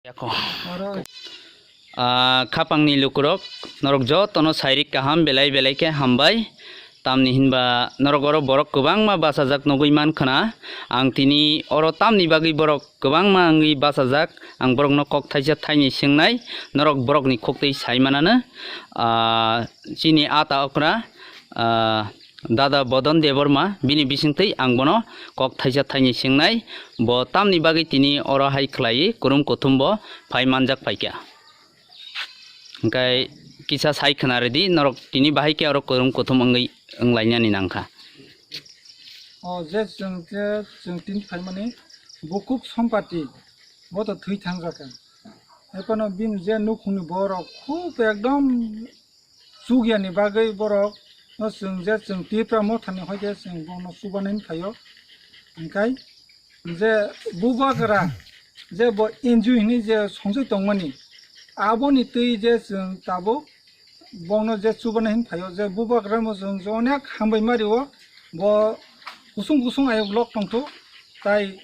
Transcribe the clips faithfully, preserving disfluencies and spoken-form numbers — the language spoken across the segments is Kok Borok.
Yako. Oro. Ah, khapangni lukurok, norok jotono sairik kaham belai belai khe hambai. Tamni hinba norok oro borok kwbangma bachajak nugwi man khna. Ang tini oro tamni bagwi borok kwbangma wngwi bachajak. Ang borokno kok thaisa thaini swngnai, norok borokni khuktwi sai manano. Ah, chini ata okra, ah, Dada Bodon Debbarma, bini bisingtwi ang bono kok thaisa thaini swngnai, bo tamni bagwi tini oro hai khlaiwi kurum kuthum bo phai manjak phaikha. Hwnkhe kisa sai khna rwdi, norok tini bahai khe oro kurum kuthum wngwi wnglainani nangkha. O je chwng je chwng tini phaimani bukhuk Sompati, bo to thwi thangjakha. Ephano bini je nukhungni borok khub ekdom chugyani bagwi borok no chwng je chwng Tipra mothani hoide chwng bono chubanani phaio. Hwnkhe je bubagra je bo N G O hinwi je songchai tongmani, aboni twi je chwng tabuk bono je chubana hin phaio je bubagra mo chwng je onek hambai mario, bo kusung kusung ayok lok tongthu, tai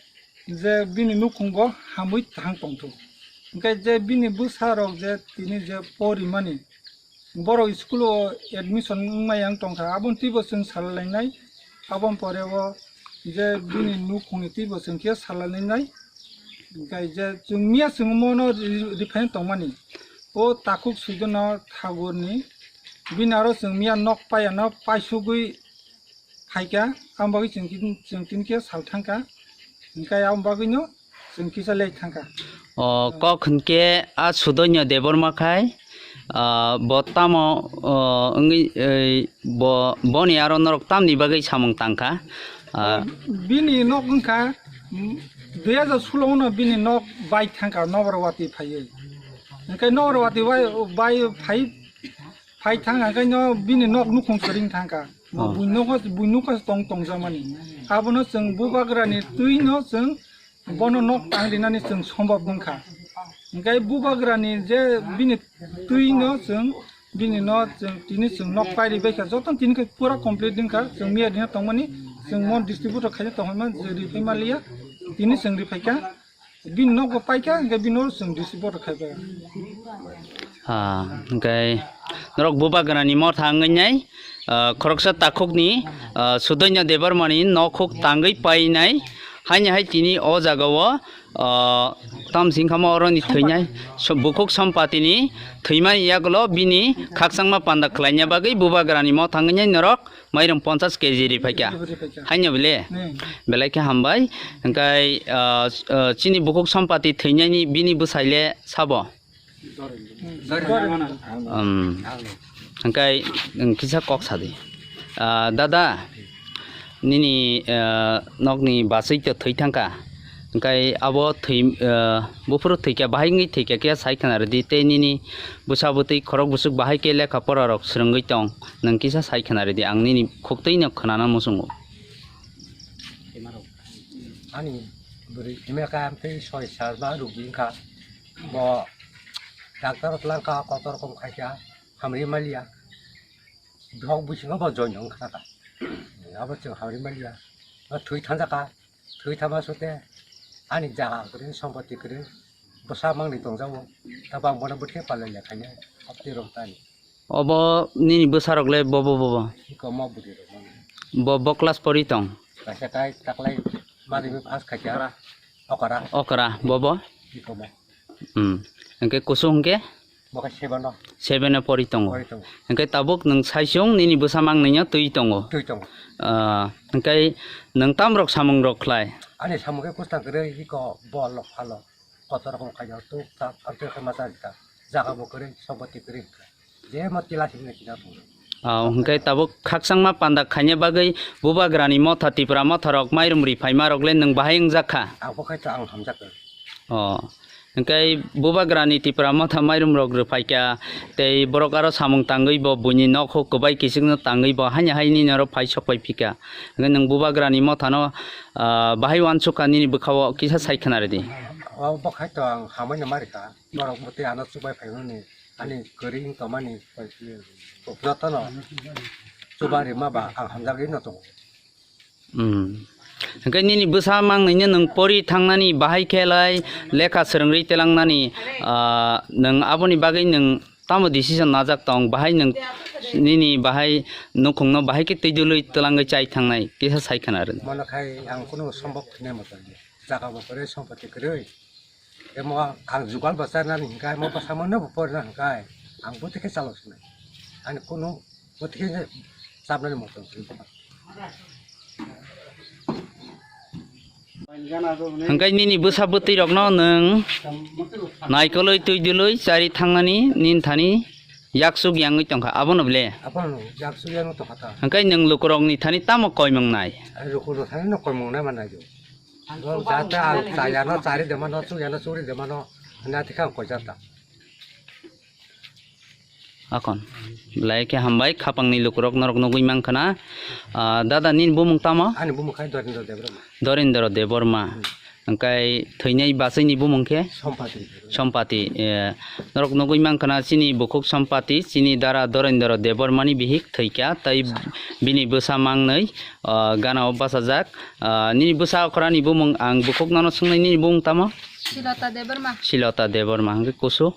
je bini nukhung bo hamwi thang tongthu. Hwnkhe je bini bwsa rok je tini je porimani, borok school o admission wngmai ang tongkha, aboni twibo chwng salai lainai, aboni pore o je bini nukhungni twibo chwng khe salai lainai. Hwnkhe je chwng miya chwng mono ri-, riphai tongmani, o takhuk Suidono Thagurni bini aro chwng miya nok paiya no paisugwi phaikha, aboni bagwi chwng kin-, chwng tini khe sal thangkha, hwnkhe aboni bagwino chwng kisa late thangkha. O kok hwnkhe a Sudoino Debbarma khai, ah, bo tamo, o, wngwi, ei, bo, boni aro norok tamni bagwi samung tangkha? Ah, bini nok wngkha, mm, dui hajar sulo no bini nok bai thangkha Nogorawati phaiwi. Hwnkhe Nogorawati bai, bai phai, phai thang hwnkhe no bini nok nukhung kwrwng thangkha. Oh. Buino kos, buino kos tong tongjakmani. Abono chwng bubagrani twino chwng bono nok tang rinani chwng sombab wngkha. Hwnkhe bubagrani je bini twino chwng bini no chwng tini chwng nok pairi baikha, joto tini khe pura complete wngkha, chwng miya rina tongmani, chwng mon distributor khaina tongmani je riphai manliya, tini chwng riphaikha. Bini nok bo paikha, hwnkhe bini oro chwng distributor khai bai. Ah, hwnkhe norok bubagrani motha wngwi nai, ah, khoroksa takhukni, ah, Sudoino Debbarmani nok huk tangwi painai, haini hai tini o jagao, ah, tamsing khama oroni thwinai, so-, bukhuk Sompatini thwimani yagulo bini khakchangma panda khlaina bagwi bubagrani motha wngwi nai norok mairum ponchas K G riphaikha. Riphaikha. Haino bile? Hmm. Belai khe hambai. Hwnkhe, ah, ah, chini bukhuk Sompati thwinani bini bwsai le sabo? Hmm. Um, hwnkhe, um, kisa kok sadi. Ah, dada, nini, ah, nokni bachwi to thwi thangkha. Hwnkhe abo thwi, ah, buphuru thwikha, bahai wngwi thwikha khe sai khna rwdi, tei nini bwsa bwtwi khorok bwswk bahai khe lekha pora rok swrwngwi tong, nwng kisa sai khna rwdi, ang nini khuktwi no khwnana muchungo. Ani bwrwi himya kha, amtwi soi sal ba rugi wngkha, bo doctor o twlang kha, kotor rokom khai kha, hamri maliya. Bihok bisingo bo join wng kha kha. Abo chwng hamri maliya. Bo thwi thang kha. Thwi thangma sute ani jaga kwrwi, sompoti kwrwi, bwsa mangni tongjago. Tabang bono bwthe palai le khainai. Aboni rong tani. Obo nini bwsarok le bobo bobo? Iko mo bwrwi rok mangni. Bo, bo class pori tong? Kaisa kai taklai madhyamik pass khaikha. Okra. Okra, bobo? Iko mo. Hmm. Hwnkhe kusu hwnkhe? Bo khe seven o. Seven o pori tongo. Pori tongo. Hwnkhe tabuk nwng saichung nini bwsa mangnaino twi tongo. Twi tongo. Ah, hwnkhe nwng tamrok samungrok khlai? Ani samung khe kwchang kwrwi, iko bol rok phalo. Kotor rokom khaina tuk tak, amtwi khe masa rita. Jaga bo kwrwi, sompoti kwrwi. Je ma tila sini kina tongo. Oh, hwnkhe tabuk khakchangma panda khaina bagwi bubagrani motha, Tipra motha rok mairum ri phaima rok le nwng bahai wngjak kha? Abo khai to ang hamjak kha. Oh, hwnkhe bubagrani Tipra motha mairum rok rwphaikha, tei borok aro samung tangwi bo buini nok huk kwbai kichikno tangwi bo haini haini norok phai sok pai phika. Hwnkhe nwng bubagrani mothano, ah, bahai uansukha nini bwkhao kisa sai khna rwdi. O bo khai to ang hamai no ma rikha. Norok bo tei ano chubai phai mani, ani kwrwi wng tongmani jotono chuba rima ba ang hamjagwi no tongo. Hmm. Hwnkhe nini bwsa mangnwino nwng pori thangnani bahai khe lai lekha swrwngri twlangnani, ah, nwng aboni bagwi nwng tamo decision najak tong? Bahai nwng nini bahai nukhungno bahai khe twi dului twlangwi chai thangnai kisa sai khna rwdi. Mono khai ang kunu sombok khinai moto jaga bo kwrwi sompoti kwrwi. Emo ang jugal bwcharnani hwnkhe, emo bwsa mano bo porna hwnkhe, ang bwtwi khe chalok sinai. Ani kunu bwtwi khe chapnani moto. Hwnkhe nini bwsa bwtwi rokno nwng naikolwi twi dului chari thangnani nini thani yaksuk yangwi tongkha, abono ble? Abono yaksuk yangwi tongkha ta. Hwnkhe nwng lukurokni thani tamo koimung nai? Ai lukurok thani no koimung nai manai do. Jata ang chayano chari demano, chukyano churi demano, hwnwi athikhe ang koijata. Akon. Belai khe hambai, khapangni lukurok norok nugwi mankha na. Ah, dada, nini bumung tamo? Ani bumung khai Dorendra Debbarma. Dorendra Debbarma. Hmm. Hwnkhe thwinai bachwini bumung khe? Sompati. Sompati, eh, norok nugwi mankha na chini bukhuk Sompati, chini dara Dorendra Debbarmani bihik thwikha, tei bini bwsa mangnwi, ah, gana o bachajak. Ah, nini bwsa okhrani bumung ang bukhuk nono swngnai, nini bumung tamo? Silota Debbarma. Silota Debbarma, hwnkhe kusu?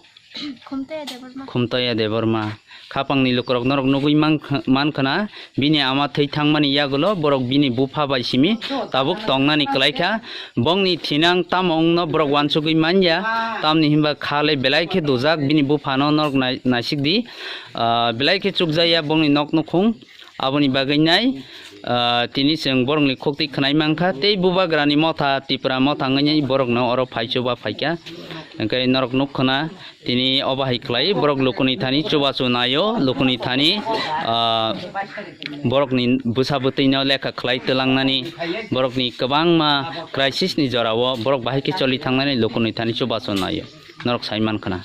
Khumtoya Debbarma. Khumtoya Debbarma. Khapangni lukurok norok nugwi mankh-, mankha na, bini ama thwi thangmani yagulo borok bini bupha bai simi tabuk tongnani kwlaikha. Bongni thinang tamo wngno borok uansugwi manya, tamni hinba kha le belai khe dujak, bini buphano norok nai-, naisikdi. Ah, belai khe chukjaya bongni nok nukhung. Aboni bagwi nai, ah, tini chwng borokni khukti khwnai mankha, tei bubagrani motha, Tipra motha wngwi borokno oro phai chuba phaikha. Hwnkhe norok nukkhwna, tini obo hai khlai, borok lukuni thani chubachu naio, lukuni thani, ah, borokni bwsa bwtwino lekha khlai twlangnani, borokni kwbangma crisis ni jorao borok bahai khe choli thangnani lukuni thani chubachu naio, norok sai mankha na.